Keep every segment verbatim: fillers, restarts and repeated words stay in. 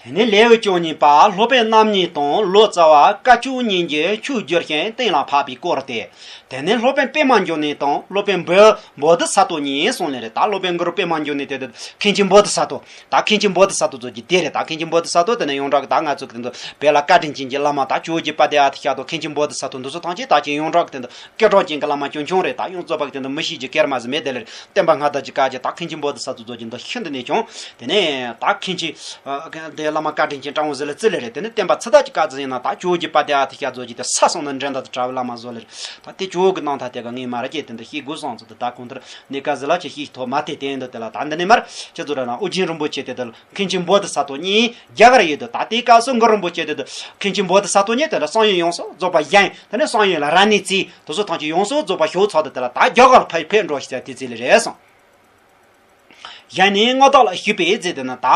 དེ་ནས་ལེའུ་བཅུ་གཉིས་པ་སློབ་དཔོན་རྣམ་གཉིས་དང་ལོ་ཙཱ་བ་དཀའ་སྤྱད་གཉིས་ཀྱིས་ཆོས་བསྒྱུར་ཞིང་གཏན་ལ་ཕབ་པའི་སྐོར་ཏེ། དེ་ནས་སློབ་དཔོན་པདྨ་འབྱུང་གནས་དང་སློབ་དཔོན་བོ་བོ་དྷི་ས་ཏྭ་གཉིས་གསུངས་ནི་རེད། ད་སློབ་དཔོན་གུ་རུ་པདྨ་འབྱུང་གནས་དེ་དེ་མཁན་ཆེན་བོ་དྷི་ས་ཏྭ། ད་མཁན་ཆེན་བོ་དྷི་ས་ཏྭ་ཚོ་གི་དེ་རེད། ད་མཁན་ཆེན་བོ་དྷི་ས་ཏྭ་དེ་ནས་ཡོངས་གྲགས་ཀྱི་ད་ང་ཚོ་གི་དེ་ཚོ་བོད་ལ་བཀའ་དྲིན་ཅན་གྱི་བླ་མ་ད་ཇོ་བོ་རྗེ་དཔལ་ལྡན་ཨ་ཏི་ཤ་དང་མཁན་ཆེན་བོ་དྷི་ས་ཏྭ་འདི་ཚོ་ཐམས་ཅད་ད་ཅི་ཡོངས་གྲགས་ཀྱི་དེ་ཚོ་སྐད་གྲགས་ཅན་གྱི་བླ་མ་ཆུང་ཆུང་རེད། ད་ཡོངས་རྫོགས་པ་གི་དེ་ཚོ་མི་ཤེས་ཀྱི་སྐད་མ་ཟིན་མེད་དེ་ལེར་བསྟན་པ་སྔ་དར་གྱི་བཀའ་རྒྱ་ད་མཁན་ཆེན་བོ་དྷི་ས་ཏྭ་ཚོ་གི་འདི་ཤིན་ཏུ་ནས་ཆུང་། དེ་ནས་ད་མཁན་ཆེན་དེ་བླ་མ་བཀའ་དྲིན་ཅན་ཀྲང་ཝུ་ཟི་ལ་ཙི་ལེ་རེད། དེ་ནས་བསྟན་པ་ཚུ་ད་ཅི་བཀའ་ཙི་ཡིན་ན་ད་ཇོ་བོ་རྗེ་དཔལ་ལྡན་ཨ་ཏི་ཤ་ཚོ་གི་དེ་ས་སོང་ན་འགྲན་ཟླ་དང་བྲལ་བའི་བླ་མ་བཟོ་ལེ་རེད། ད་དེ་ཇོ་བོ་གི་རྣམ་ཐར་དེ་ག་ངས་མ་ར་ཅེས་དེ་འདི་ཤེས་དགོས་སོང་ཚོ་དེ་ད་གོང་ལྟར་གནས་སྐབས་ཟི་ལ་ཆེ་ཤེས་ཐོག་མ་དེ་བསྟན་འདུག་དེ་ལ་ད་འདི་ནས་མར་ཁྱེད་ཚོ་ར་ན་ཨོ་རྒྱན་རིན་པོ་ཆེ་དེ་དེ་ལ་མཁན་ཆེན་བོ་དྷི་ས་ཏྭ་གཉིས་རྒྱ་གར་ཡོད་དུ་ད་དེའི་སྐབས་སུ་གུ་རུ་རིན་པོ་ཆེ་དེ་དེ་མཁན་ཆེན་བོ་དྷི་ས་ཏྭ་གཉིས་དེ་ལ་བསམ་ཡས་ཡོངས་སུ་རྫོགས་པ་བཞེངས། དེ་ནས་བསམ་ཡས་ལ་ར་ནི་ཙི་དེ་ཚོ་ཐམས་ཅད་ཡོངས་སུ་རྫོགས་པ་ཞོག་ཚར་དུ་དེ་ལ་ད་རྒྱ་གར་ལ་ཕེབས་ཕེབས་འགྲོ་ཞེས་དེ་ཚེ་ལས་རེད་སོང་། གཞན་ནི་མངའ་བདག་ལ་ཞུས་པས་ཟེར་དེ་ན་ད་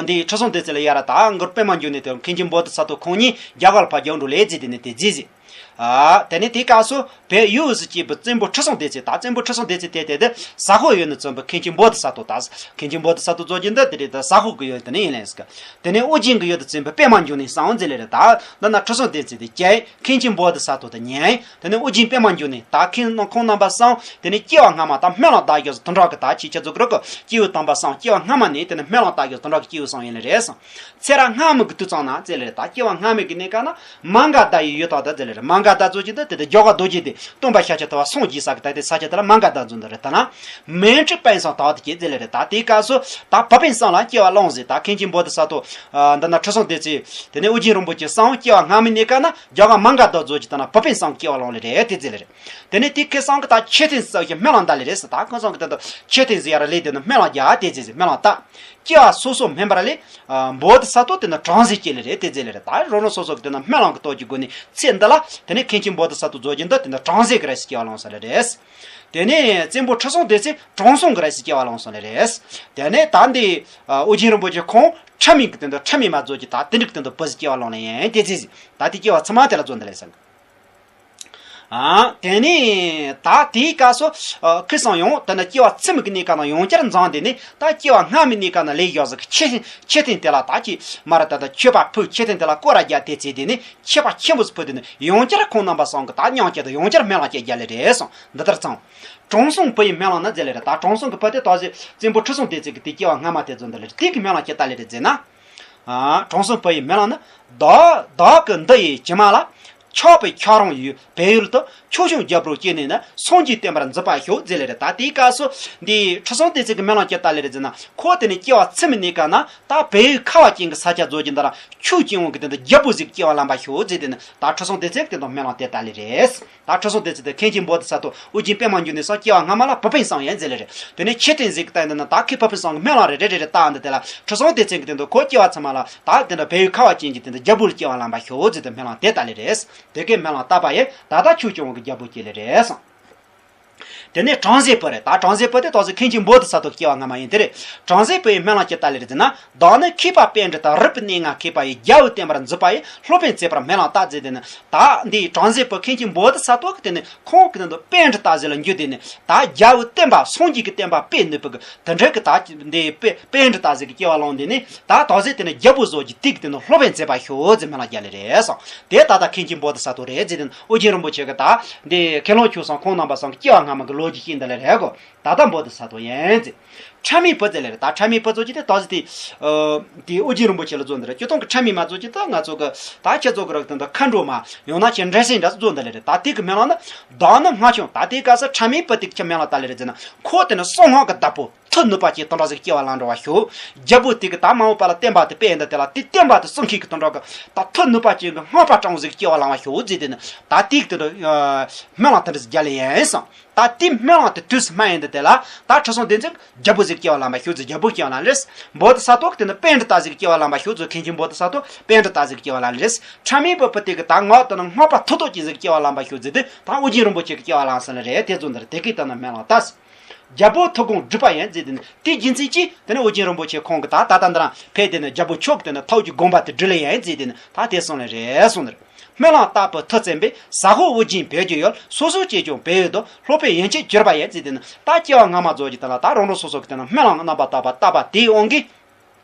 འདི་ཁྲི་སྲོང་ལྡེ་བཙན་ལ་ཡ་ར་ད་གུ་རུ་པདྨ་འབྱུང་གནས་དེ་མཁན་ཆེན་བོ་དྷི་ས་ཏྭ་ཁོང་གཉིས་རྒྱ་གར་ལ་ཕར་རྒྱག་འགྲོ་ལེ་ཟེར་དེ་ནས་དེ་རྗེས་ཟེར། ཨ། དེ་ནས་དེའི་སྐབས་སུ་བལ་ཡུལ་སུ་སྐྱེས་པའི་བཙན་པོ་ཁྲི་སྲོང་ལྡེ་བཙན་ད་བཙན་པོ་ཁྲི་སྲོང་ལྡེ་བཙན་དེ་དེ་དེ་ཟ་ཧོར་ཡུལ་ནས་བཙན་པོ་མཁན་ཆེན་བོ་དྷི་ས་ཏྭ་ད་མཁན་ཆེན་བོ་དྷི་ས་ཏྭ་ཚོ་གི་འདི་དེ་རེད། ད་ཟ་ཧོར་གི་ཡུལ་དེ་ནས་ཡིན་ལེ་ཟེར་གི། དེ་ནས་ཨོ་རྒྱན་གི་ཡུལ་དུ་བཙན་པོ་པདྨ་འབྱུང་གནས་སངས་ཟེར་ལེ་རེད། ད་འདི་ན་ཁྲི་སྲོང་ལྡེ་བཙན་དེ་བཅས་མཁན་ཆེན་བོ་དྷི་ས་ཏྭ་དེ་ཉན། དེ་ནས་ཨོ་རྒྱན་པདྨ་འབྱུང་གནས་ད་ཁོང་ཁོང་རྣམ་པ་སངས། དེ་ནས་སྐྱེ་བ་སྔ་མ་ད་སྨོན་ལམ་བཏབ་ཡོད་ཟེར་དོན་དག་གི་ད་ཅི་ཁྱེད་ཚོ་གི་རོགས་གི་སྐྱེས་བུ་དམ་པ་སངས་སྐྱེ་བ་སྔ་མ་ནས་དེ་ནས་སྨོན་ལམ་བཏབ་ཡོད་ཟེར་དོན་དག་གི་སྐྱེས་བུ་སངས་ཡིན་ལེ་རེད་སོང་། ཚེ་རབས་སྔ་མ་གི་དུས་ཙམ་ན་ཟེར་ལེ་རེད། ད་སྐྱེ་བ་སྔ་མའི་གི་གནས་སྐབས་ན་མ་ག་དྷ་ཡི་ཡུལ་དག་ད་ཟེར་ལེ་རེད། མ་ག་དྷ་ཚོ་ཅི་ད་དེ་དེ་རྒྱ་གར་རྡོ་རྗེ་གདན་སྟོན་པ་ཤཱཀྱ་ཐུབ་པ་སངས་རྒྱས་ས་གི་ད་དེ་ས་ཆ་དེ་ལ་མ་ག་དྷ་ཚོ་འདི་རེད། ད་ན་མཎྜལ་དཔལ་བཟང་དག་དེ་སྐྱེས་ཟེར་ལེ་རེད། ད་དེའི་སྐབས་སུ་ད་བུ་སྤུན་གསུམ་ལ་སྐྱེ་བ་བླངས་ཟེར། ད་མཁན་ཆེན་བོ་དྷི་ས་ཏྭ་འདི་ན་ཁྲི་སྲོང་ལྡེ་བཙན་དེ་ནས་ཨོ་རྒྱན་རིན་པོ་ཆེ་སངས་སྐྱེ་བ་སྔ་མའི་གནས་སྐབས་ན་རྒྱ་གར་མ་ག་དྷ་ཚོ་ཅི་ད་ན་བུ་སྤུན་གསུམ་སྐྱེ་བ་བླངས་ལེ་རེད་དེ་ཟེར་ལེ་རེད། དེ་ནས་དེ་ཁོ་ཚང་གི་ད་མཆོད་རྟེན་བསགས་ཤིང་སྨོན་ལམ་བཏབ་ལེ་རེད་ཟེར། ད་ཁོ་ཚང་གི་ད་ད་མཆོད་རྟེན་ཟེར་ཡ་ར་ལས་དེ་ནི་སྨོན་ལམ་རྒྱག་དེ་ཟེར་ཟེར་སྨོན་ལམ་བཏབ། སྐྱེ་བ་སོ་སོ་སྨིན་པ་ར་ལས། བོ་དྷི་ས་ཏྭ་དེ་ནི་བྲམ་ཟེ་སྐྱེས་ལེ་རེད་དེ་ཟེར་ལེ་རེད། ད་རང་རང་སོ་སོ་གི་དེ་ནི་སྨོན་ལམ་གི་སྟོབས་ཀྱི་སྒོ་ནས་ཚེ་འདི་ལ་དེ་ནི་མཁན་ཆེན་བོ་དྷི་ས་ཏྭ་རྫོགས་ཀྱི་འདི་དེ་ནི་བྲམ་ཟེ་གི་ར་ཞིག་སྐྱེ་བ་བླངས་ས་ལེ་རེད། དེ་ནས་བཙན་པོ་ཁྲི་སྲོང་ལྡེ་བཙན་དྲང་སྲོང་གི་ར་ཞིག་སྐྱེ་བ་བླངས་ས་ལེ་རེད། དེ་ནས་ད་འདི་ཨོ་རྒྱན་རིན་པོ་ཆེ་ཁོང་ཁྲ་མི་གི་དེ་འདི་ཁྲ་མི་མ་རྫོགས་ཀྱི་ད་དེ་འགྲིག་དེ་འདི་བུ་ཞིག་སྐྱེ་བ་བླངས་ལེ་ཡིན་དེ་ཟེར་ཟེར། ད་དེ་སྐྱེ་བ་ཚང་མ་དེ་ལ་རྫོགས་འདི་ལེ་ཟེར། ཨ། དེ་ནས་ད་དེའི་སྐབས་སུ་ཨ་ཁོ་ཚང་ཡང་དེ་ནས་སྐྱེ་བ་ཕྱི་མའི་གནས་སྐབས་ན་ཡང་བསྐྱར་འཛོམས་དེ་ནས་ད་སྐྱེ་བ་སྔ་མའི་གནས་སྐབས་ན་ལས་ཡག་ཟིག་གི་ཆེ་ཆེ་ཐེངས་དེ་ལ་ད་ཅི་མ་ར་ད་ད་མཆོད་པ་ཕུལ་ཆེ་ཐེངས་དེ་ལ་སྐོར་ར་རྒྱག་དེ་ཚེ་དེ་ནས་མཆོད་པ་ཆེན་པོ་ཟིག་ཕུལ་དེ་ནས་ཡང་བསྐྱར་ཁོང་རྣམ་པ་ཚང་གི་ད་མཉམ་སྐྱེ་དང་ཡང་བསྐྱར་སྨོན་ལམ་སྐྱེ་རྒྱ་ལེ་རེད་སོང་འདི་ལྟར་ཚང་། དྲང་སྲོང་བུ་ཡི་སྨོན་ལམ་ན་ཟེར་ལེ་རེད། ད་དྲང་སྲོང་གི་བུ་དེ་ད་ཟེ་བཙན་པོ་ཁྲི་སྲོང་ལྡེ་བཙན་གི་དེ་སྐྱེ་བ་སྔ་མ་དེ་ཚོ་འདི་ལེ་རེད། དེ་གི་སྨོན་ལམ་སྐྱེ་ད་ལེ་རེད་ཟེར་ན། ཨ། དྲང་སྲོང་བུ་ཡི་སྨོན་ལམ་ནི། བདག་བདག་གི་འདི་ཡི་གྱིབ་མ་ལ། ཆགས་པའི་ཁྱབ་རོམ་ཡུལ་བལ་ཡུལ་དུ། ཆོས་སྐྱོང་རྒྱལ་པོར་སྐྱེས་ནས་ནི། སངས་རྒྱས་བསྟན་པར་མཛད་པར་ཤོག་ཟེར་ལེ་རེད། ད་དེའི་སྐབས་སུ་འདི་ཁྲི་སྲོང་ལྡེ་བཙན་གྱི་སྨོན་ལམ་སྐྱེ་ད་ལེ་རེད་ཟེར་ན། ཁོ་དེ་ནི་སྐྱེ་བ་ཕྱི་མའི་གནས་སྐབས་ན་ད་བལ་ཡུལ་ཁ་བ་ཅན་གྱི་ས་ཆ་རྫོགས་ཀྱི་འདི་ལ་ཆོས་སྐྱོང་བའི་གི་དེ་འདི་རྒྱལ་པོ་ཟིག་སྐྱེ་བ་ལེན་པར་ཤོག་ཟེར་དེ་ནི་ད་ཁྲི་སྲོང་ལྡེ་བཙན་གྱི་དེ་འདི་སྨོན་ལམ་དེ་ད་ལེ་རེད། ད་ཁྲི་སྲོང་ལྡེ་བཙན་དེ་མཁན་ཆེན་བོ་དྷི་ས་ཏྭ་ཨོ་རྒྱན་པདྨ་འབྱུང་གནས་སོགས་སྐྱེ་བ་སྔ་མ་ལ་བུ་སྤུན་གསུམ་ཡིན་ཟེར་ལེ་རེད། དེ་ནས་མཆོད་རྟེན་ཟིག་གི་སྟེང་དུ་ན་ད་ཁོའི་བུ་སྤུན་གསུམ་གི་སྨོན་ལམ་རེ་རེ་རེ་རེ་བཏབ་འདི་དེ་ལ་ཁྲི་སྲོང་ལྡེ་བཙན་གྱི་དེ་འདི་ཁོ་སྐྱེ་བ་ཚང་མ་ལ་ད་དེ་འདྲ་བལ་ཡུལ་ཁ་བ་ཅན་གྱི་དེ་འདི་རྒྱལ་པོ་ལ་སྐྱེ་བ་ལེན་པར་ཤོག་ཟེར་དེ་སྨོན་ལམ་དེ་ད་ལེ་རེད། དེ་གའི་སྨོན་ལམ་བཏབ་པ་ཡིན་ད་ལྟ་ཆོས་སྐྱོང་བའི་རྒྱལ་པོ་སྐྱེ་ལེ་རེད་སོང་། དེ་ནས་བྲམ་ཟེ་བུ་རེད། ད་བྲམ་ཟེ་བུ་དེ་ད་གཟོད་མཁན་ཆེན་བོ་དྷི་ས་ཏྭ་སྐྱེ་བ་སྔ་མ་ཡིན་དེ་རེད། བྲམ་ཟེ་བུ་ཡི་སྨོན་ལམ་སྐྱེ་ད་ལེ་རེད་ཟེར་ན། བདག་ནི་མཁས་པ་པཎྜི་ཏ་རིག་པའི་གནས་ལྔ་མཁས་པ་ཡི། རྒྱལ་པོའི་བསྟན་པར་མཛད་པ་ཡི། སློབ་དཔོན་མཛད་པར་སྨོན་ལམ་བཏབ་ཟེར་དེ་ནི། ད་འདི་བྲམ་ཟེ་བུ་མཁན་ཆེན་བོ་དྷི་ས་ཏྭ་གི་དེ་ནི་ཁོང་གི་དེ་འདི་པཎྜི་ཏ་ཟེར་ལ་འགྱུར་དེ་ནི། ད་རྒྱལ་པོའི་བསྟན་པ་སངས་རྒྱས་ཀྱི་བསྟན་པ་སྤེལ་ནུས་པའི་གི་དེ་འདྲའི་གི་ད་འདི་པཎྜི་ཏ་ཟེར་གི་སྐྱེ་བ་བླངས་དེ་ནི། ད་ད་གཟོད་དེ་ནི་རྒྱལ་པོ་བཟོ་གི་དེ་གི་དེ་ནི་སློབ་དཔོན་མཛད་པར་ཤོག་ཟེར་སྨོན་ལམ་རྒྱག་ལེ་རེད་སོང་། དེ་ད་ལྟ་མཁན་ཆེན་བོ་དྷི་ས་ཏྭ་རེད་ཟེར་དེ་ནི་ཨོ་རྒྱན་རིན་པོ་ཆེ་གི་ད་འདི་མཁས་བླུན་ཆོས་སེང་ཁོང་རྣམ་པ་ཚང་གི་སྐྱེ་བ་སྔ་མ་གི་ལོ་རྒྱུས་ཤིག་འདི་ལེ་རེད་གོ། ད་ལྟ་བོ་དྷི་ས་ཏྭ་ཡིན་ཟེར། ཁྲ་མིའི་བུ་ཟེར་ལེ་རེད། ད་ཁྲ་མིའི་བུ་ཚོ་ཅི་དེ་ད་གཟོད་དེ། ཨ། དེ་ཨོ་རྒྱན་རིན་པོ་ཆེ་ལ་བཟོ་འདི་རེད། སྤྱིར་བཏང་གི་ཁྲ་མི་མ་བཟོ་ཅི་ད་ང་ཚོ་གི་ད་ཁྱེད་ཚོ་གི་རག་དེ་འདི་མཁའ་འགྲོ་མ་ཡང་ན་ཁྱེད་འདྲེ་སྲིན་འདྲ་བཟོ་འདི་ལེ་རེད། ད་དེ་གི་སྨོན་ལམ་ནི། བདག་ནི་སྔར་བྱུང་ད་དེ་ག་ས་ཁྲ་མིའི་བུ་དེ་གི་ཁྱེད་སྨོན་ལམ་ད་ལེ་རེད་ཟེར་ན། ཁོ་དེ་ནི་གསང་སྔགས་ཀྱི་བདག་པོ་མཐུ་ནུས་པ་ཅན་དེ་འདྲ་ཟིག་སྐྱེ་བ་ལེན་འགྲོ་བར་ཤོག་རྒྱལ་པོ་དེ་གི་ད་མ་འོངས་པ་ལ་བསྟན་པ་དེ་སྤེལ་འདི་དེ་ལ་དེ་བསྟན་པ་དེ་སྲུང་མཁན་གི་དེ་འདྲ་གི་ད་མཐུ་ནུས་པ་ཅན་གི་སྔགས་པ་དྲང་ཟིག་སྐྱེ་བ་ལེན་བར་ཤོག་ཟེར་དེ་ནི། ད་དེ་གི་དེ་འདྲ་སྨོན་ལམ་དེ་འདྲ་ཟིག་རྒྱག་ལེ་ཡིན་སོང་། ད་དེ་སྨོན་ལམ་དེ་དུས་སུ་སྨྲ་ཡིན་འདི་དེ་ལ་ད་ཁྲི་སྲོང་ལྡེ་བཙན་རྒྱལ་པོ་ཟིག་སྐྱེ་བ་ལེན་པར་ཤོག་ཟེར་རྒྱལ་པོ་སྐྱེ་བ་ལེན་ལེ། བོ་དྷི་ས་ཏྭ་གི་དེ་ནི་པཎྜི་ཏ་ཟིག་སྐྱེ་བ་ལེན་པར་ཤོག་ཟེར་མཁན་ཆེན་བོ་དྷི་ས་ཏྭ་པཎྜི་ཏ་ཟིག་སྐྱེ་བ་ལེན་ལེ། ཁྲ་མིའི་བུ་དེ་གི་ད་སྔགས་དེ་ནི་སྔགས་པ་མཐུ་སྟོབས་ཅན་ཟིག་སྐྱེ་བ་ལེན་པར་ཤོག་ཟེར་དེ་ད་ཨོ་རྒྱན་རིན་པོ་ཆེ་གི་སྐྱེ་བ་ལེན་ས་ལེ་རེད། དེ་ཚོ་འདི་རེད། དེ་གི་ད་ནི་སྨོན་ལམ་བཏབ་ཟེར། རྒྱལ་པོ་ཐུགས་དགོངས་འགྲུབ་པ་ཡིན་ཟེར་དེ་ནི། དེ་རྒྱུ་མཚན་གྱིས་དེ་ནི་ཨོ་རྒྱན་རིན་པོ་ཆེ་ཁོང་གི་ད་ད་ལྟ་འདི་རང་ཕེབས་དེ་ནི་རྒྱལ་པོ་མཆོག་གི་དེ་ནི་ཐུགས་ཀྱི་དགོངས་པ་དེ་འགྲུབ་ལེ་ཡིན་ཟེར་དེ་ནི་ད་དེ་གསུངས་ལེ་རེད་གསུངས་ནི་རེད། སྨོན་ལམ་བཏབ་པའི་མཐུ་བཙན་པས་ཟ་ཧོར་ཨོ་རྒྱན་བོད་ཀྱི་ཡུལ། སོ་སོ་སྐྱེས་ཀྱང་བལ་ཡུལ་དུ། སློབ་དཔོན་ཡན་ཆད་གྱུར་པ་ཡིན་ཟེར་དེ་ནི། ད་སྐྱེ་བ་སྔ་མ་རྫོགས་ཀྱི་དེ་ལ་ད་རང་རང་སོ་སོ་གི་དེ་ནི་སྨོན་ལམ་རྣམ་པ་དག་པ་བཏབ་པ་དེའི་དབང་གིས།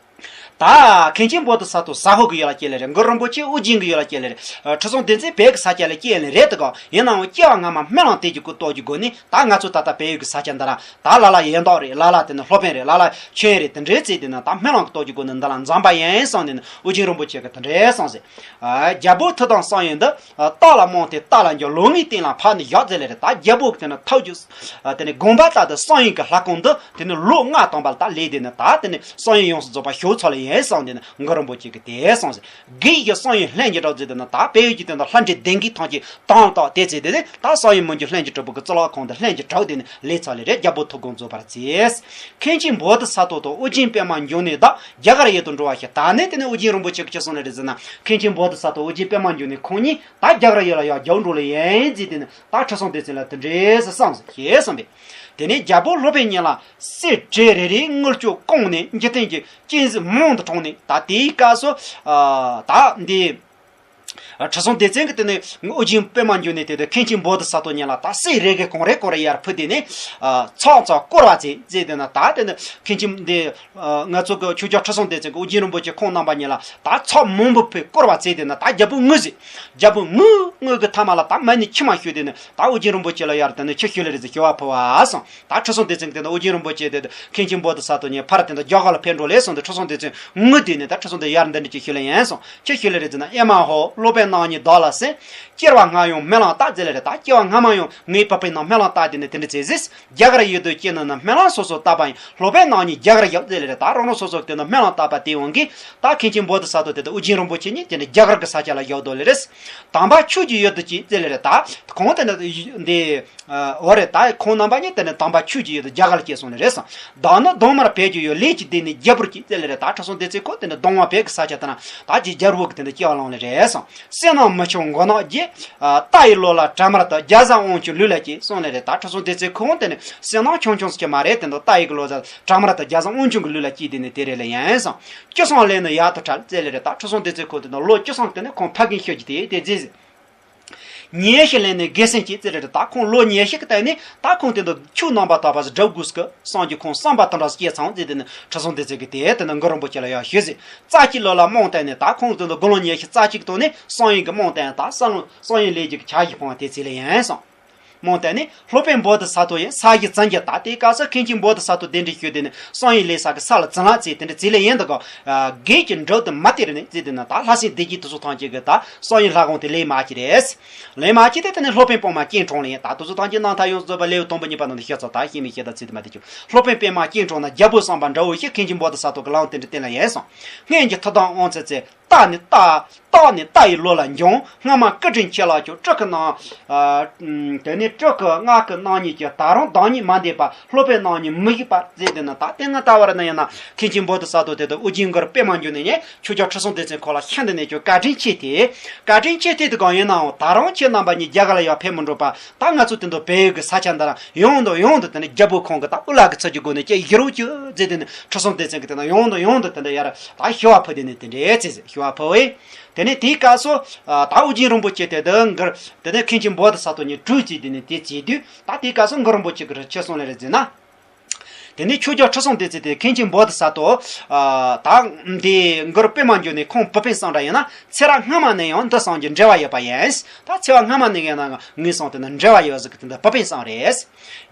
ད་མཁན་ཆེན་བོ་དྷི་ས་ཏྭ་ཟ་ཧོར་གྱི་ཡུལ་ལ་སྐྱེས་ལེ་རེད། གུ་རུ་རིན་པོ་ཆེ་ཨོ་རྒྱན་གྱི་ཡུལ་ལ་སྐྱེས་ལེ་རེད། ཁྲི་སྲོང་ལྡེ་བཙན་བོད་ཀྱི་ས་ཆ་ལ་སྐྱེས་ལེ་རེད་དེ་ག། ཡིན་ནའང་སྐྱེ་བ་སྔ་མ་སྨོན་ལམ་དེ་གི་གོ་རྟོགས་ཀྱི་སྒོ་ནས་ད་ང་ཚོ་ད་ལྟ་བལ་ཡུལ་གྱི་ས་ཆ་འདི་ལ་ད་ལ་ལ་ཡན་ཏོག་རེད། ལ་ལ་དེ་ནི་སློབ་དཔོན་རེད། ལ་ལ་ཆོས་དབྱིངས་རེད། དེ་འདྲའི་ཚེ་དེ་ནི་ད་སྨོན་ལམ་གྱི་སྟོབས་ཀྱི་སྒོ་ནས་འདི་ལ་འཛོམས་པ་ཡིན་གསུངས་ནས་ནི་ཨོ་རྒྱན་རིན་པོ་ཆེ་གིས་དེ་འདྲའི་གསུངས་ཟེར། རྒྱལ་པོ་ཐུབ་དང་བསམ་ཡས་འདི། རྟ་ལ་རྨོངས་ཏེ་རྟ་ལ་འགྱུར། ལོ་ལྔའི་སྟེང་ལ་ཕར་ནི་བཞག་ཟེར་ལེ་རེད། ད་རྒྱལ་པོ་གི་དེ་ནི་ཐུགས་རྒྱུད། དེ་ནི་དགོངས་པ་ལྟར་དུ་བསམ་ཡས་ཀྱི་ལྷ་ཁང་འདི་དེ་ནི་ལོ་ལྔ་ཐམ་པ་ལ་ད་ལས། དེ་ནི་ད་དེ་ནི་བསམ་ཡས་ཡོངས་སུ་རྫོགས་པ་ཞུགས་ཚར་ལེ་ཡིན་གསུངས་ནས་ནི་གུ་རུ་རིན་པོ་ཆེ་གིས་དེ་གསུངས་ཟེར། བགེགས་ཀྱི་བསམ་ཡས་ལྷུན་གྱིས་གྲུབ་ཟེར། དེ་ནི་ད་བལ་ཡུལ་གྱི་དེ་ནི་ལྷ་འདྲེ་སྡེ་དགུའི་ཐམས་ཅད་དམ་བཏགས་དེ་ཚེ་དེ་ནི་ད་བསམ་ཡས་མི་འགྱུར་ལྷུན་གྱིས་གྲུབ་པའི་གི་གཙུག་ལག་ཁང་དེ་ལྷུན་གྱིས་གྲུབ། དེ་ནི་ལས་ཚར་ལེ་རེད། རྒྱལ་པོ་ཐུབ་དགོངས་རྫོགས་པར་མཛད། མཁན་ཆེན་བོ་དྷི་ས་ཏྭ་དང་ཨོ་རྒྱན་པདྨ་འབྱུང་གནས་དག་རྒྱ་གར་ཡུལ་དུ་འགྲོ་བ་ཞིག། ད་ནི་དེ་ནི་ཨོ་རྒྱན་རིན་པོ་ཆེ་གིས་ཅི་གསུངས་ལེ་རེད་ཟེར་ན། མཁན་ཆེན་བོ་དྷི་ས་ཏྭ་ཨོ་རྒྱན་པདྨ་འབྱུང་གནས་ཁོང་གཉིས་ད་རྒྱ་གར་ཡུལ་ལ་ཡར་རྒྱུགས་འགྲོ་ལེ་ཡིན་ཟེར། དེ་ནི་ད་ཁྲི་སྲོང་ལྡེ་བཙན་ལ་དེ་འདྲས་སེ་གསུངས་ཟེར། ཞེས་གསུངས་པས། དེ་ནས་རྒྱལ་པོ་སློབ་དཔོན་ཉིད་ལ་གསེར་བྲེ་རེ་རེའི་དངུལ་ལྕོག་བཀང་ནས་འཇིག་རྟེན་གྱི་གཅན་གཟན་མང་དུ་དྲངས་ནས། ད་དེའི་སྐབས་སུ་ད་འདི་ཁྲི་སྲོང་ལྡེ་བཙན་གྱིས་དེ་ནས་ཨོ་རྒྱན་པདྨ་འབྱུང་གནས་དེ་དུ་མཁན་ཆེན་བོ་དྷི་ས་ཏྭ་ཉིད་ལ་ད་གསེར་རེ་གེ་གང་རེ་གང་རེ་ཡར་ཕུལ། དེ་ནས་ཚོགས་ཚོགས་བསྐོར་བ་མཛད་མཛད། དེ་ན་ད་དེ་ནས་མཁན་ཆེན་འདི་ང་ཚོ་གི་ཆོས་རྒྱལ་ཁྲི་སྲོང་ལྡེ་བཙན་གྱིས་ཨོ་རྒྱན་རིན་པོ་ཆེ་ཁོང་རྣམ་པ་གཉིས་ལ་ད་ཚོགས་མང་པོ་ཕུལ་བསྐོར་བ་མཛད། དེ་ན་ད་རྒྱལ་པོ་ངུས་ཟེར། རྒྱལ་པོ་ངུས་ངུས་ཀྱི་མཐའ་མ་ལ་ད་མ་ཎི་མཆིལ་མ་བཤོས། དེ་ནས་ད་ཨོ་རྒྱན་རིན་པོ་ཆེ་ལ་ཡར་དེ་ནས་ཆི་ཞུས་ལེ་རེད་ཟེར། ཞུ་བ་ཕུལ་བ་སོང་། ད་ཁྲི་སྲོང་ལྡེ་བཙན་གྱིས་དེ་ནས་ཨོ་རྒྱན་རིན་པོ་ཆེ་དེ་མཁན་ཆེན་བོ་དྷི་ས་ཏྭ་ཉིད་ཕར་དེ་ནས་རྒྱ་གར་ལ་ཕེབས་འགྲོ་ལེ་སོང་། དེ་ཁྲི་སྲོང་ལྡེ་བཙན་ངུས། དེ་ནས་ད་ཁྲི་སྲོང་ལྡེ་ཡར་འདི་འདྲ་ཅིག་ཞུས་ལེ་ཡིན་སོང་། ཆི་ཞུས་ལེ་རེད་ཟེར་ན། ཨེ་མ་ཧོ། སློབ་དཔོན་རྣམ་གཉིས་བདག་ལ་གསན། སྐྱེ་བ་སྔ་ཡང་སྨོན་ལམ་བཏབ་ཟེར་ལེ་རེད། ད་སྐྱེ་བ་སྔ་མ་ཡང་ངའི་བུ་སྤུན་རྣམས་སྨོན་ལམ་བཏབ། དེ་ནས་དེ་འདྲ་མཛད་ཟེར། རྒྱ་གར་ཡུལ་དུ་སྐྱེས་ནས་ནི་སྨོན་ལམ་སོ་སོ་བཏབ་པ་ཡིན། སློབ་དཔོན་རྣམ་གཉིས་རྒྱ་གར་བཞག་ཟེར་ལེ་རེད། ད་རང་རང་སོ་སོ་དེ་ནས་སྨོན་ལམ་བཏབ་པ་དེའི་དབང་གིས་ད་མཁན་ཆེན་བོ་དྷི་ས་ཏྭ་དེ་དུ་ཨོ་རྒྱན་རིན་པོ་ཆེ་གཉིས་དེ་ནས་རྒྱ་གར་གྱི་ས་ཆ་ལ་བཞག་འདུག་ལེ་རེད། དམ་པ་ཆོས་ཀྱི་ཡུལ་དུ་སྐྱེས་ཟེར་ལེ་རེད། ད་ཁོང་དེ་ནས་འདི་འོ་རེད། ད་ཁོང་རྣམ་པ་གཉིས་དེ་ནས་དམ་པ་ཆོས་ཀྱི་ཡུལ་དུ་རྒྱ་གར་ལ་སྐྱེས་སོང་ལེ་རེད་སོང་། བདག་ནི་གདོང་དམར་བོད་ཀྱི་ཡུལ། ལས་ཀྱི་སྡེ་ནི་རྒྱལ་པོར་སྐྱེས་ཟེར་ལེ་རེད། ད་ཁྲི་སྲོང་ལྡེ་བཙན་ཁོང་དེ་ནས་གདོང་དམར་བོད་ཀྱི་ས་ཆ་དེ་ན་ད་ཅིག་རྒྱལ་པོ་གི་དེ་ནས་སྐྱེ་བ་བླངས་ལེ་རེད་སོང་། བསོད་ནམས་མི་ཆུང་མགོ་ནག་རྒྱས། རྟ་ཡི་ལོ་ལ་བྲག་དམར་དུ། རྒྱ་བཟའ་དབང་ཕྱུག་ལུས་ལ་སྐྱེས་གསུངས་ལེ་རེད། ད་ཁྲི་སྲོང་ལྡེ་བཙན་ཁོང་དེ་ནས་བསོད་ནམས་ཆུང་ཆུང་ཟེར་གྱི་མ་རེད། དེ་འདུག་རྟ་ཡི་གི་ལོ་ཟ་བྲག་དམར་དུ་རྒྱ་བཟའ་དབང་ཕྱུག་གི་ལུས་ལ་སྐྱེས། དེ་ནས་དེ་རེད་ལེ་ཡིན་སོང་། སྐྱེས་སོང་ལས་ནི་ཡག་ཏུ་འཕྲལ་ཟེར་ལེ་རེད། ད་ཁྲི་སྲོང་ལྡེ་བཙན་ཁོང་དེ་ནས་ལོ་སྐྱེས་སོང་དེ་ནས་ཁོང་ཕ་རྒན་ཤོད་ཀྱི་དེ་དེ་མཛད་ཟེར། ཉེར་བཞི་ལས་ནི་རྒས་སྲིན་སྐྱེས་ཟེར་ལེ་རེད། ད་ཁོང་ལོ་ཉེར་བཞི་གི་སྟེང་ནས་ད་ཁོང་དེ་འདུག་ཆོས་རྣམ་པར་དག་པ་ཟེར་སྒྲུབ་དགོས་ཀྱི་བསམ་གྱི་ཁོང་བསམ་པ་དེ་འདྲ་སྐྱེས་ཚང་ཟེར། དེ་ནས་ཁྲི་སྲོང་ལྡེ་བཙན་གྱིས་དེ་དེ་ནས་གུ་རུ་རིན་པོ་ཆེ་ལ་ཡང་ཞུས་ཟེར། རྩ་གཅིག་ལོ་ལ་རྨོངས་བསྟན་ནས། ད་ཁོང་དེ་འདུག་དགུང་ལོ་ཉེར་བཞི་རྩ་གཅིག་ཐོག་ནས་བསམ་ཡས་ཀྱི་རྨོངས་བསྟན། ད་བསམ་བློ་བསམ་ཡས་ལས་ཀྱི་ཕྱག་བཞེས་སྤོང་བ་དེ་ཚེ་ལེ་ཡིན་སོང་། རྨོངས་བསྟན་ནས་སློབ་དཔོན་བོ་དྷི་ས་ཏྭ་ཡི་ས་གཞི་འཛིན་རྒྱུ། ད་དེའི་སྐབས་སུ་མཁན་ཆེན་བོ་དྷི་ས་ཏྭ་གདན་འདྲེན་ཞུས། དེ་ནས་བསམ་ཡས་ལས་ས་གི་ས་ལ་འཛིན་ལ་བྱས། དེ་འདྲ་བྱས་ལེ་ཡིན་འདུག་ག། བགེགས་ཀྱི་འབྲུ་དེ་མུ་སྟེགས་རིགས་ནས་བྱས། དེ་ནས་ད་ལྷ་སྲིན་སྡེ་བརྒྱད་དེ་ཚོ་ཐམས་ཅད་ཀྱིས་ད་བསམ་ཡས་ལྷ་ཁང་དེ་ལས་མ་བྱས་རེད། ལས་མ་བྱས་ཏེ་དེ་ནས་སློབ་དཔོན་པདྨ་སྐྱེས་གྲོངས་ལེ་ཡིན། ད་དེ་ཚོ་ཐམས་ཅད་རྣམ་ཐར་ཡོངས་སུ་རྫོགས་པ་ལེའུ་དང་པོ་གཉིས་པ་ནང་དུ་ཤེས་ཚར། ད་ཤེས་མི་ཤེས་ད་ཚིག་དེ་མ་དེ་ཁྱོད། སློབ་དཔོན་པདྨ་སྐྱེས་གྲོངས་ན། རྒྱལ་པོ་བསམ་པ་འདྲ་བོ་ཞིག་མཁན་ཆེན་བོ་དྷི་ས་ཏྭ་གི་ལམ་དེ་འདྲ་བསྟན་ལེ་ཡིན་སོང་། སྔོན་གྱི་ཐུབ་དང་དབང་ཕྱུག་ཚེ། རྟ་ནི་རྟ། སྟག་ནི་རྟ་ཡི་ལོ་ལ་འབྱུང་། སྔ་མ་སྐུ་དྲིན་ཆེ་ལ་སྐྱོ། སྤྲུལ་སྐུ་རྣམས། ཨ། དེ་ནས་སྤྲུལ་སྐུ་སྔགས་སྐུ་རྣམ་གཉིས་ཀྱི། ད་རུང་བདག་ཉིད་མ་འདས་པ། སློབ་དཔོན་རྣམ་གཉིས་མི་བཞུགས་པ་ཟེར། དེ་ནི་ད་ལྟའི་ང་ལྟ་བར་ན་ཡིན་ན་མཁན་ཆེན་བོ་དྷི་ས་ཏྭ་དེ་དུ་ཨོ་རྒྱན་གུ་རུ་པདྨ་འབྱུང་གནས་ནས་ཆོས་རྒྱལ་ཁྲི་སྲོང་ལྡེ་བཙན་ཁོ་ལ་ཤིན་ཏུ་ནས་ཀྱང་བཀའ་དྲིན་ཆེ་སྟེ། བཀའ་དྲིན་ཆེ་སྟེ་དེ་གང་ཡིན་ནའང་ད་རུང་ཁྱེད་རྣམ་པ་གཉིས་རྒྱ་གར་ལ་ཡར་ཕེབས་མི་འགྲོ་བར། ད་ང་ཚོ་དེ་འདུག་བལ་ཡུལ་གྱི་ས་ཆ་འདི་ལ་ཡང་དང་ཡང་དུ་དེ་ནས་རྒྱལ་པོ་ཁོང་གི་ད་དབུ་བླ་གི་ཚུལ་གྱི་སྒོ་ནས་ཅིག་བཞུགས་རོགས་གྱིས་ཟེར། དེ་ནས་ཁྲི་སྲོང་ལྡེ་བཙན་གྱིས་དེ་ནས་ཡང་དང་ཡང་དུ་དེ་འདྲ་ཡར་ད་ཞུ་བ་ཕུལ། དེ་ནས་དེ་འདྲའི་ཚེ་ཟེར་ཞུ་བ་ཕུལ་བས། དེ་ནས་དེའི་སྐབས་སུ་ད་ཨོ་རྒྱན་རིན་པོ་ཆེ་དེ་དུ་འགར་དེ་ནས་མཁན་ཆེན་བོ་དྷི་ས་ཏྭ་ཉིད་གྲོས་བྱས། དེ་ནས་དེ་བྱས་དུས་ད་དེའི་སྐབས་སུ་གུ་རུ་རིན་པོ་ཆེ་གིས་ཅི་གསུངས་ལེ་རེད་ཟེར་ན། དེ་ནས་ཆོས་རྒྱལ་ཁྲི་སྲོང་ལྡེ་བཙན་དེ་མཁན་ཆེན་བོ་དྷི་ས་ཏྭ། ཨ། ད་འདི་གུ་རུ་པདྨ་འབྱུང་གནས་ཁོང་བུ་སྤུན་གསུམ་འདྲ་ཡིན་ན། ཚེ་རབས་སྔ་མ་ནས་ཡང་འདི་གསུམ་གྱི་འབྲེལ་བ་ཡོད་པ་ཡིན། ད་ཚེ་རབས་སྔ་མ་ནས་ཡིན་ན་ངོས་བཟུང་དེ་ནི་འབྲེལ་བ་ཡོད་ཟེར་གི། དེ་འདི་བུ་སྤུན་གསུམ་རེད།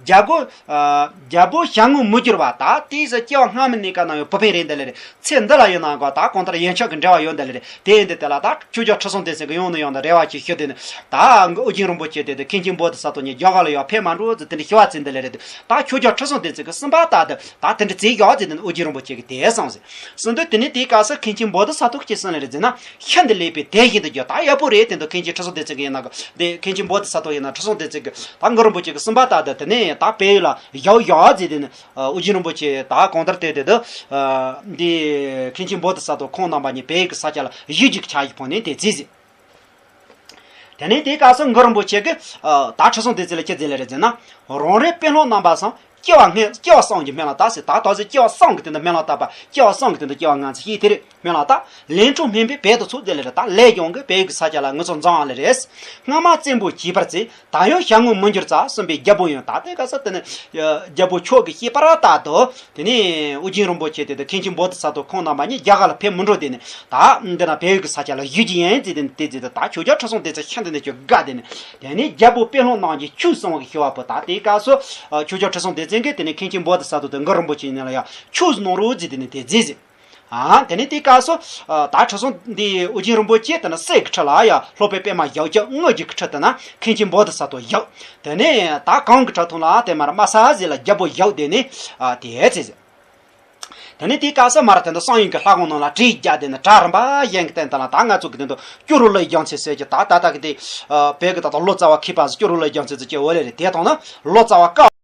རྒྱལ་པོ། ཨ། རྒྱལ་པོ་ཞལ་ངོ་མི་འགྱུར་བ། ད་དེའི་ཚེ་སྐྱེ་བ་སྔ་མ་ནས་ཀ་ན་ཡང་བུ་སྤུན་རེད་འདི་ལེ་རེད། ཚེ་འདི་ལ་ཡིན་ན་ག་ད་གང་ལྟར་ཡིན་ཆོག་གི་འབྲེལ་བ་ཡོད་འདི་ལེ་རེད། དེ་ཡིན་དུས་དེ་ལ་ད་ཆོས་རྒྱལ་ཁྲི་སྲོང་ལྡེ་བཙན་གྱིས་ཡང་ནས་ཡང་དུ་རེ་བ་ཅིག་ཞུས། དེ་ནི་ད་ཨོ་རྒྱན་རིན་པོ་ཆེ་དེ་དེ་མཁན་ཆེན་བོ་དྷི་ས་ཏྭ་ཉིད་རྒྱ་གར་ལ་ཡར་ཕེབས་མ་འགྲོ་ཟེར་དེ་འདྲ་ཞུ་བ་བྱས་འདི་ལེ་རེད། ད་ཆོས་རྒྱལ་ཁྲི་སྲོང་ལྡེ་བཙན་གྱིས་གསུངས་པ་ལྟར་དུ་ད་དེ་འདྲ་མཛད་ཤོག་ཟེར། དེ་ནི་ཨོ་རྒྱན་རིན་པོ་ཆེ་གིས་དེ་གསུངས་ཟེར། གསུངས་དུས་དེ་ནི་དེའི་སྐབས་སུ་མཁན་ཆེན་བོ་དྷི་ས་ཏྭ་གིས་ཅི་གསུངས་ལེ་རེད་ཟེར་ན། ཤིན་ཏུ་ལེགས་པའི་དད་བཞིན་དུ་གྱུར། ད་ཡག་པོ་རེད། དེ་འདུག་མཁན་ཆེན་ཁྲི་སྲོང་ལྡེ་བཙན་གྱིས་ཡིན་ན་ག་དེ་མཁན་ཆེན་བོ་དྷི་ས་ཏྭ་ཡིན་ན་ཁྲི་སྲོང་ལྡེ་བཙན་གྱིས་ད་གུ་རུ་རིན་པོ་ཆེ་གིས་གསུངས་པ་ལྟར་དུ་དེ་ནས་ད་བལ་ཡུལ་ལ་བཞག་བཞག་ཟེར། དེ་ནི་ཨོ་རྒྱན་རིན་པོ་ཆེ་ད་གང་ལྟར་དེ་དེ་དུ་འདི་མཁན་ཆེན་བོ་དྷི་ས་ཏྭ་ཁོང་རྣམ་པ་གཉིས་བལ་ཡུལ་གྱི་ས་ཆ་ལ་བཞུགས་རྒྱུ་གི་ཕྱག་བཞེས་སྤོང་ནས་དེ་མཛད་ཟེར། དེ་ནས་དེའི་སྐབས་སུ་གུ་རུ་རིན་པོ་ཆེ་གིས་ད་ཁྲི་སྲོང་ལྡེ་བཙན་ལ་ཅི་མཛད་ལེ་རེད་ཟེར་ན། རང་རེའི་དཔོན་སློབ་རྣམ་པ་གསུམ། སྐྱེ་བ་སྔ་སྐྱེ་བ་གསུམ་གྱི་སྨན་ལ་བཏགས་ཟེར། ད་ད་ཟེར་སྐྱེ་བ་གསུམ་གྱི་དེ་འདི་སྨན་ལ་བཏགས་པ། སྐྱེ་བ་གསུམ་གྱི་དེ་འདི་སྐྱེ་བ་ལྔ་ཚེ་ཤེས་དེ་རེད། སྨན་ལ་བཏགས། ལན་གྲངས་སྨན་པས་བལ་དུ་ཚུགས། དེ་ལས་རེད། ད་ལས་ཀྱང་གི་བལ་ཡུལ་གྱི་ས་ཆ་ལ་ངུ་ཚོ་འཛོམས་ལེ་རེད། སྔ་མ་བཙན་པོ་བྱིས་པར་བརྩིས། ད་ཡང་ཞལ་ངོ་མི་འགྱུར་རྩ། གསུམ་པའི་རྒྱལ་པོ་ཡང་། ད་ལྟའི་སྐབས་སུ་དེ་ནི་རྒྱལ་པོ་མཆོག་གི་བཤད་པ་ལྟར་དུ། དེ་ནས་ཨོ་རྒྱན་རིན་པོ་ཆེ་དེ་དང་མཁན་ཆེན་བོ་དྷི་ས་ཏྭ་ཁོང་རྣམ་པ་གཉིས་རྒྱ་གར་ལ་ཕེབས་མི་འགྲོ། དེ་ནས་ད་འདི་ན་བལ་ཡུལ་གྱི་ས་ཆ་ལ་བཞུགས་རྒྱུ་ཡིན་ཟེར། དེ་ནས་དེ་ཟེར་དུས་ད་ཆོས་རྒྱལ་ཁྲི་སྲོང་ལྡེ་བཙན་ཤིན་ཏུ་ནས་ཀྱང་དགའ། དེ་ནས་དེ་ནས་རྒྱལ་པོ་དཔོན་སློབ་རྣམས་ཀྱིས་ཆོས་གསུང་བའི་ཞུ་བ་པོ། ད་དེའི་སྐབས་སུ་ཆོས་རྒྱལ་ཁྲི་སྲོང་ལྡེ་བཙན་གྱིས་དེ་ནས་མཁན་ཆེན་བོ་དྷི་ས་ཏྭ་དང་གུ་རུ་རིན་པོ་ཆེ་གཉིས་ལ་ཡང་ཆོས་གནང་རོགས་ཟེར། དེ་ནས་དེ་མཛད་ཟེར། ཨ། དེ་ནས་དེའི་སྐབས་སུ་ཨ། ད་ཁྲི་སྲོང་འདི་ཨོ་རྒྱན་རིན་པོ་ཆེ་དེ་ནི་སྲས་ཀྱི་ཁྲི་ལ་ཡང་སློབ་དཔོན་པད་མ་ཞབས་ཀྱུ། དངུལ་གྱི་ཁྲི་དེ་ན་མཁན་ཆེན་བོ་དྷི་ས་ཏྭ་ཞབས། དེ་ནས་ད་གང་གི་ཁྲི་ཐོག་ལ་དེ་མར་དམའ་ས་ཟེར་ལ་རྒྱལ་པོ་ཞབས། དེ་ནས་ཨ། དེ་ཚེ་ཟེར། དེ་ནས་དེའི་སྐབས་སུ་མར་དེ་འདི་གསང་ཡུམ་གྱི་ལྷ་ཁང་ནང་ལ་བྲིས་རྒྱག་དེ་ནས་གྲྭ་རིམ་པ་གཞན་གྱི་སྟེང་དེ་ལ་ད་ང་ཚོ་གི་དེ་འདི་སྐྱུ་རུ་ལའི་རྒྱལ་མཚན་ཟེར་གྱི། ད་ད་ལྟ་གི་དེ་ཨ། བོད་ཀྱི་ད་ལྟ་ལོ་ཙཱ་བ་མཁས་པ་ཟེར། སྐྱུ་རུ་ལའི་རྒྱལ་མཚན་ཟེར་གྱི་འོ་ལེ་རེད། དེ་དང་ན་ལོ་ཙཱ་བ་ཀ